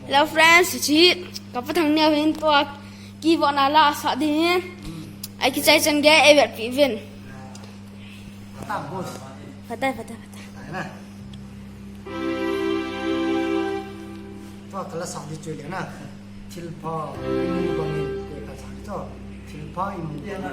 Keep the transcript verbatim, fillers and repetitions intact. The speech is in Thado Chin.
Hello friends, hiche hi ka Pa Thangneo hin tua keyboard na la asah ding hin. Ai kichai chan gei eivetpi uvin. Atam boss. Phatai, phatai, phatai. Atai na. Tua ka la sah ding chu le na. Thilpha imu bangin, tua ka sah ding chu. Thilpha imu bangin.